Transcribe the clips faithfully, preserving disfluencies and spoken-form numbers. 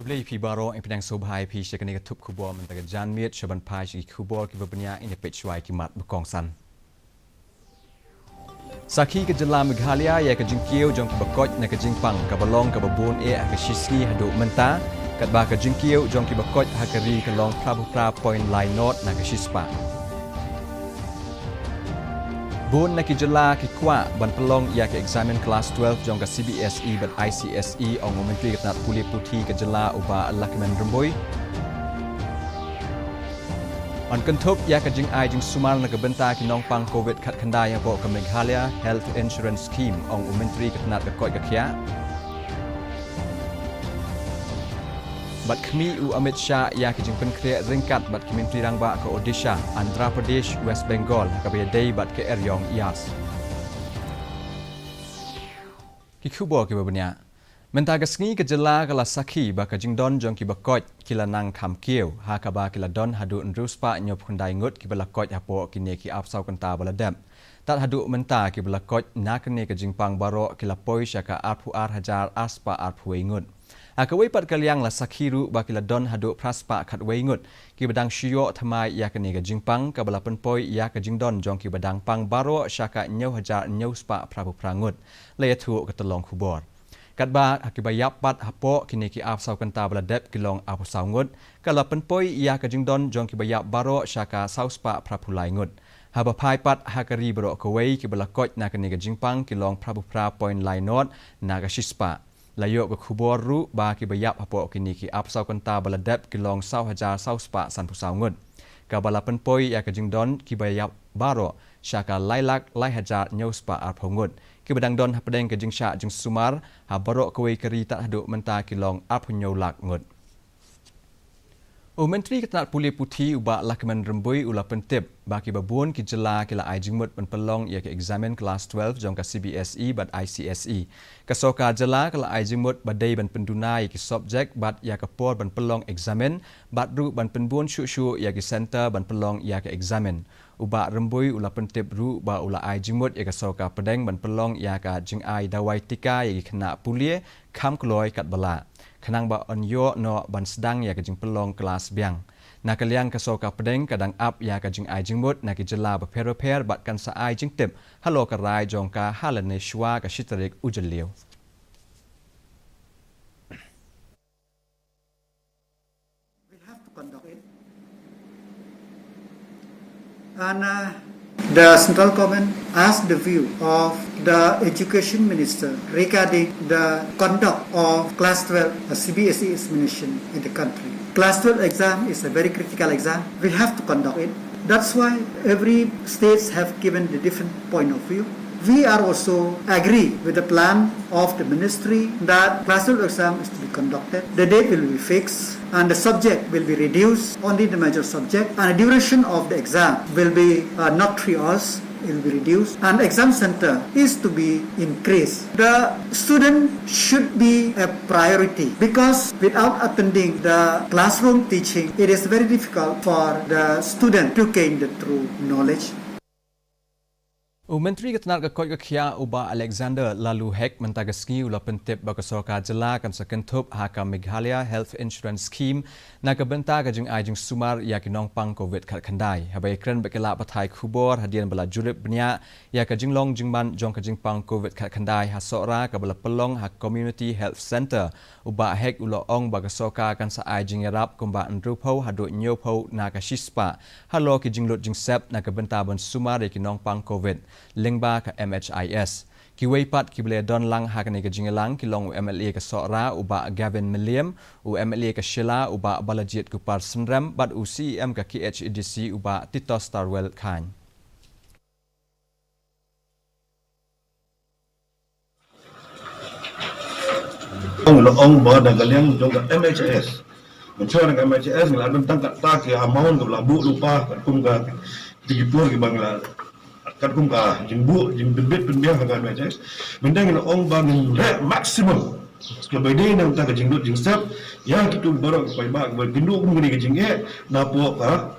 Khublei phi baroh, ïa phi nang sngewbha ïa phi sha kane ka thup khubor mynta ka janmiet, sha ban phai sha ki khubor kiba bniah, ngin ïa peit shuwa ïa ki mat ba kongsan. Sakhi ka jylla Meghalaya ïa ka jingkiew jong kiba koit na ka jingpang kaba long kaba bun eh ha ka shisngi haduh mynta, katba ka jingkiew jong kiba koit ha ka ri ka long phra phew phra point lai nod na ka shispah. Bun na ki jylla ki kwah ban pynlong ïa ka eksamin klas twelve jong ka C B S E bad I C S E, ong u Myntri ka tnat pule puthi ka jylla u Bah Lahkmen Rymbui. Ban kynthup ïa ka jingai jingsumar na ka bynta ki nongpang covid khatkhyndai hapoh ka Meghalaya Health Insurance Scheme, ong u Myntri ka tnat ka koit ka khiah. Bad khmih u Amit Shah ïa ki jingpynkhreh ryngkat bad ki Myntri Rangbah ka Odisha, Andhra Pradesh, West Bengal ha kaba ïadei bad ka eriong Yas. Ki khubor kiba bniah. Mynta ka sngi ka jylla ka la sakhi ba ka jingdon jong kiba koit ki la nang kham kiew, ha kaba ki la don haduh hynriew spah hynñiew phew khyndai ngut kiba la koit hapoh kine ki arphew saw kynta ba la dep. Tad haduh mynta kiba la koit na kane ka jingpang baroh ki la poi sha ka arphew ar hajar ar spah arphew wei ngut. Ha kawei pat ka liang la sakhi ruh ba ki la don haduh phra spah khatwei ngut kiba dang shu ïoh thymmai ïa kane ka jingpang, kaba la pynpoi ïa ka jingdon jong kiba dang pang baroh sha ka hynñiew hajar hynñiew spah phra phew phra ngut, la ïathuh ka tyllong khubor. Katba ha kiba ïap pat hapoh kine ki arphew saw kynta ba la dep ki long arphew saw ngut, ka la pynpoi ïa ka jingdon jong kiba ïap baroh sha ka saw spah phra phew lai ngut. Haba phai pat ha ka ri baroh kawei, kiba la koit na kane ka jingpang ki long phra phew phra point lai nod na ka shispah. La ïoh ka khubor ruh ba kiba ïap hapoh kine ki arphew saw kynta ba la dep ki long saw hajar saw spah san phew saw ngut, kaba la pynpoi ïa ka jingdon kiba ïap baroh sha ka lai lak lai hajar hynñiew spah arphew ngut. Kiba dang don hapdeng ka jingshah jingsumar ha baroh kawei ka ri tad haduh mynta ki long arphew hynñiew lak ngut. U Myntri ka tnat pule puthi u Bah Lahkmen Rymbui u la pyntip ba kiba bun ki jylla ki la ai jingmut ban pynlong ïa ka eksamin klas twelve jong ka C B S E bad I C S E. Ka sorkar jylla ka la ai jingmut ba dei ban pynduna ïa ki subject bad ïa ka por ban pynlong eksamin, bad ruh ban pynbun shuh shuh ïa ki center ban pynlong ïa ka eksamin. U Bah Rymbui u la pyntip ruh ba u la ai jingmut ïa ka sorkar pdeng ban pynlong ïa ka jingai dawai tika ïa ki khynnah pule kham kloi katba lah, khnang ba yn ïoh noh ban sdang ïa ka jingpynlong klas biang. Na ka liang ka sorkar pdeng ka dang ap ïa ka jingai jingmut na ki jylla bapher bapher bad kan sa ai jingtip halor ka rai jong ka ha lane shuwa ka shi tarik u Jylliew. We'll have to conduct it. And uh, the central government asked the view of the education minister regarding the conduct of class twelve, uh, C B S E examination in the country. Class twelve exam is a very critical exam. We have to conduct it. That's why every states have given the different point of view. We are also agree with the plan of the ministry that class twelve exam is to be conducted. The date will be fixed and the subject will be reduced, only the major subject, and the duration of the exam will be uh, not three hours, it will be reduced, and exam center is to be increased. The student should be a priority because without attending the classroom teaching, it is very difficult for the student to gain the true knowledge. U Myntri ka tnat ka koit ka khiah u Bah Alexander Laloo Hek mynta ka sngi u la pyntip ba ka sorkar jylla kan sa kynthup ha ka Meghalaya Health Insurance Scheme na ka bynta ka jingai jingsumar ïa ki nongpang covid khatkhyndai. Haba ïakren bad ki lad pathai khubor hadien ba la jurip bniah ïa ka jinglong jingman jong ka jingpang covid khatkhyndai ha Sohra kaba la pynlong ha Community Health Centre, u Bah Hek u la ong ba ka sorkar kan sa ai jingïarap kumba hynriewphew haduh hynñiewphew na ka shispah halor ki jinglut jingsep na ka bynta ban sumar ïa ki nongpang covid lyngba ka M H I S. Kiwei pat kiba la don lang ha kane ka jingïalang ki long u M L A ka Sohra u Bah Gavin Mylliem, u M L A ka Shella u Bah Balajied Kupar Synrem bad u C E M ka K H A D C u Bah Titosstarwell Chyne. Ong la ong ba da ka liang jong ka M H I S. Mynshwa na ka M H I S ngi la don tang kata ki amount ka la buh lypa katkum ka, ki por kiba ngi la, katkum ka jingbuh jingpynbit pynbiang ha ka M H I S. Mynta ngi la ong ba ngin reh maximum kaba dei na ka bynta ka jinglut jingsep ïa kito baroh ki paidbah kiba kynduh kum kane ka jingeh napoh ka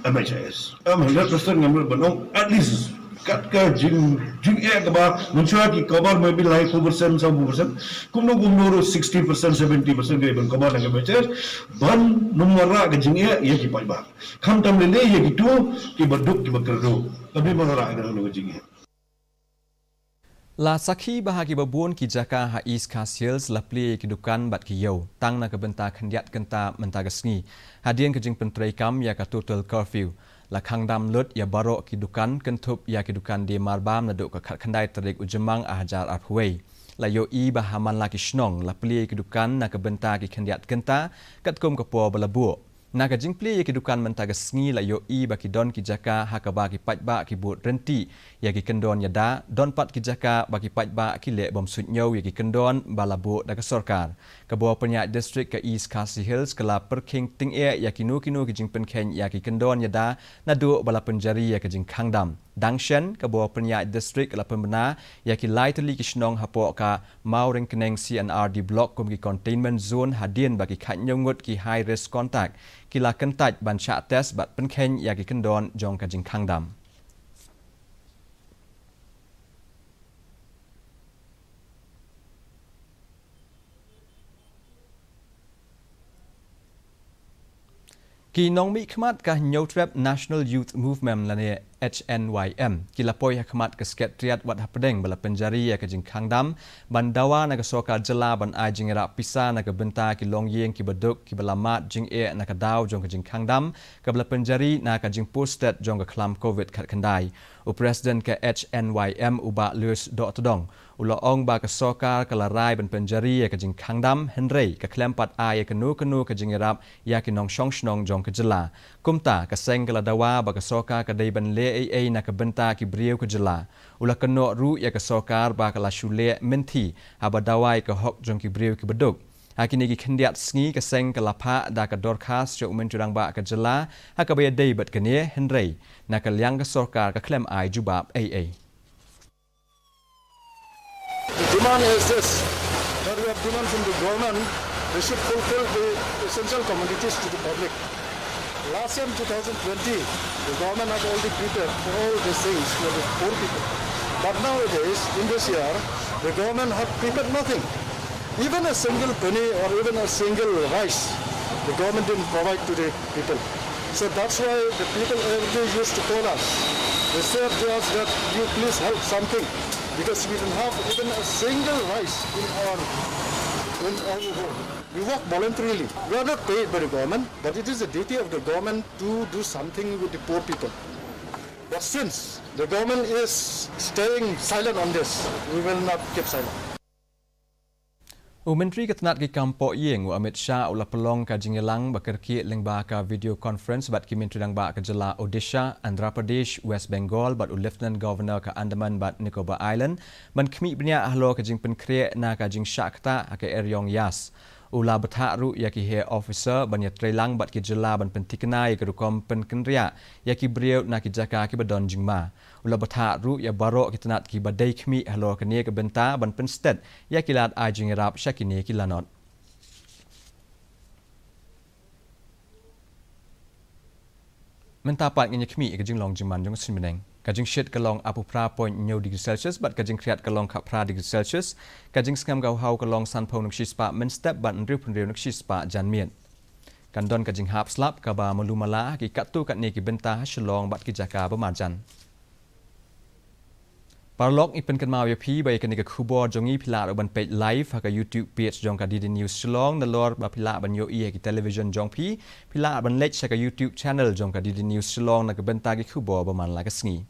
M H I S. Em, hundred percent ngam lut ban ong, at least Kat ka jing, jingeh kaba mynshuwa ki cover maybe lai four percent, saw percent. Kumno kumno ruh sixty percent, seventy percent ka ban cover na ka budget. Ban nym wanrah ka jingeh ïa ki paidbah. Khamtam lei lei ïa kitu kiba duk kiba kyrduh. Ka ban wanrah ka jingeh. La sakhi ba ha kiba bun ki jaka ha East Khasi Hills la plie ïa ki dukan bad ki ïew tang na ka bynta khyndiat kynta mynta ka sngi. Hadien ka jingpyntreikam ïa ka total curfew, la khang dam lut ïa baroh ki dukan, kynthup ïa ki dukan die marbam naduh ka khatkhyndai tarik u Jymmang ar hajar arphew wei. La ïohi ba ha man la ki shnong la plie ïa ki dukan na ka bynta ki khyndiat kynta katkum ka por ba la buh. Na ka jingplie ïa ki dukan mynta ka sngi la ïohi ba ki don ki jaka ha kaba ki paidbah ki bud ryntih ïa ki kyndon ïada, don pat ki jaka ba ki paidbah ki leh bym suidñiew ïa ki kyndon ba la buh da ka sorkar. Ka bor pynïaid district ka East Khasi Hills ka la pyrkhing tyngeh ïa kino kino ki jingpynkheiñ ïa ki kyndon ïada naduh ba la pynjari ïa ka jingkhang dam. Dang shen, ka bor pynïaid district ka la pynbna ïa ki lai tylli ki shnong hapoh ka Mawryngkneng C and R D block kum ki containment zone, hadien ba ki khathynñiew ngut ki high risk contact ki la kyntait ban shah test bad pynkheiñ ïa ki kyndon jong ka jingkhang dam. Ki nongmihkhmat ka Hynñiewtrep National Youth Movement lane H N Y M ki la poi ha khmat ka Secretariat wat hapdeng ba la pynjari ïa ka jingkhang dam, ban dawa na ka sorkar jylla ban ai jingïarap pisa na ka bynta ki longïing kiba duk kiba la mad jingeh na ka daw jong ka jingkhang dam kaba la pynjari na ka jingpur stet jong ka khlam covid khatkhyndai. U President ka H N Y M u Bah Louis Dohtdong u la ong ba ka sorkar ka la rai ban pynjari ïa ka jingkhang dam, hynrei ka khlem pat ai ïa kano kano ka jingïarap ïa ki nongshong shnong jong ka jylla. Kumta ka seng ka la dawa ba ka sorkar ka dei ban leh ei ei na ka bynta ki briew ka jylla. U la kynnoh ruh ïa ka sorkar ba ka la shu leh mynthi haba dawa ïa ka hok jong ki briew kiba duk. Ha kine ki khyndiat sngi ka seng ka la phah da ka dorkhas sha u Myntri Rangbah ka jylla ha kaba ïadei bad kane, hynrei na ka liang ka sorkar ka khlem ai jubab ei ei. The demand is this, that we have demand from the government, they should fulfill the essential commodities to the public. Last year in two thousand twenty, the government had already prepared for all these things for the poor people. But nowadays, in this year, the government have prepared nothing. Even a single penny or even a single rice, the government didn't provide to the people. So that's why the people every day used to call us. They said to us that you please help something because we don't have even a single rice in our, in our home. We work voluntarily. We are not paid by the government, but it is the duty of the government to do something with the poor people. But since the government is staying silent on this, we will not keep silent. U Myntri ka tnat ki kam pohïing u Amit Shah u la pynlong ka jingïalang ba kyrkieh lyngba ka video conference bad ki Myntri Rangbah ka jylla Odisha, Andhra Pradesh, West Bengal bad u Lieutenant Governor ka Andaman bad Nicobar Island ban khmih bniah halor ka jingpynkhreh na ka jingshah ktah ha ka eriong ïas. U la bthah ruh ïa ki heh officer ban ïatreilang bad ki jylla ban pynthikna ïa ki rukom pynkynriah ïa ki briew na ki jaka kiba don jingma. U la bthah ruh ïa baroh ki tnat kiba dei khmih halor kane ka bynta ban pynstet ïa ki lad ai jingïarap sha kine ki lanot. Mynta pat ngin ïa khmih ïa ka jinglong jingman jong ka suiñ bneng. Ka jingshit ka long arphew phra point hynñiew degree Celsius bad ka jingkhriat ka long khatphra degree Celsius. Ka jingsngem ka haw ka long sanphew na ka shispah mynstep bad hynriewphew hynriew na ka shispah janmiet. Kan don ka jinghap slap kaba malu mala ha ki katto katne ki bynta ha Shillong bad ki jaka ba marjan. Paralok, ngi pynkynmaw ïa phi ba ïa kane ka khubor jong ngi phi lah ruh ban peit live ha ka YouTube page jong ka D D News Shillong. Nalor ba phi lah ban ïohi ha ki television jong phi, phi lah ban leit sha ka YouTube channel jong ka D D News Shillong na ka bynta ki khubor ba man la ka sngi.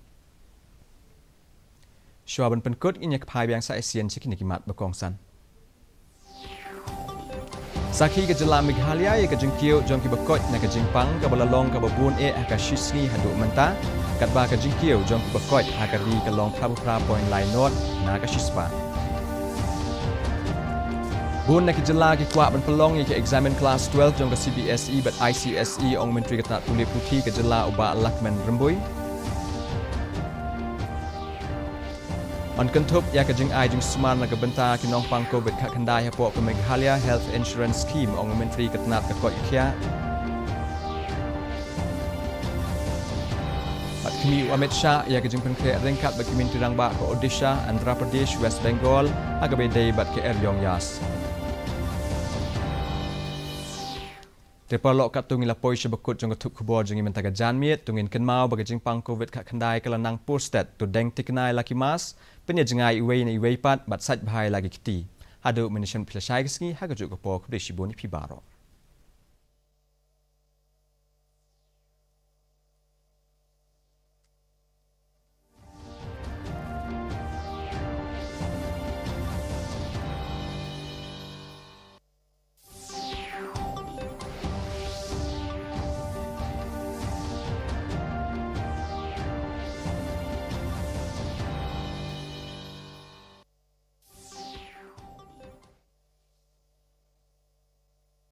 Shuwa ban pynkut, ngin ïa kphai biang sa shisien sha kine ki mat ba kongsan. Sakhi ka jylla Meghalaya ïa ka jingkiew jong kiba koit na ka jingpang kaba la long kaba bun eh ha ka shi sngi haduh mynta, katba ka jingkiew jong kiba koit ha ka ri ka long phra phra point lai nod na ka shispah. Bun na ki jylla ki kwah ban pynlong ïa ki eksamin klas twelve jong ka C B S E bad I C S E, ong u Myntri ka tnat pule puthi ka jylla u Bah Lahkmen Rymbui. Ban kynthup ïa ka jingai jingsumar na ka bynta ki nongpang covid khatkhyndai hapoh ka Meghalaya Health Insurance Scheme, ong u Myntri ka tnat ka koit ka khiah. Bad Khmih u Amit Shah ïa ka jingpynkhreh ryngkat bad ki myntri rangbah ka Odisha, Andhra Pradesh, West Bengal ha kaba ïadei bad ka eriong Yas. Te paralok, katto ngi la poi sha ba kut jong ka thup khubor jong ngi mynta ka janmiet. To ngin kynmaw ba ka jingpang Covid khatkhyndai ka la nang purstet. To deng thikna ïa la ki mask, pynïajngai iwei na iwei pat bad sait bha ïa la ki kti. Haduh mynne shen phi la shai ka sngi ha kajuh ka por, khublei shibun ïa phi baroh.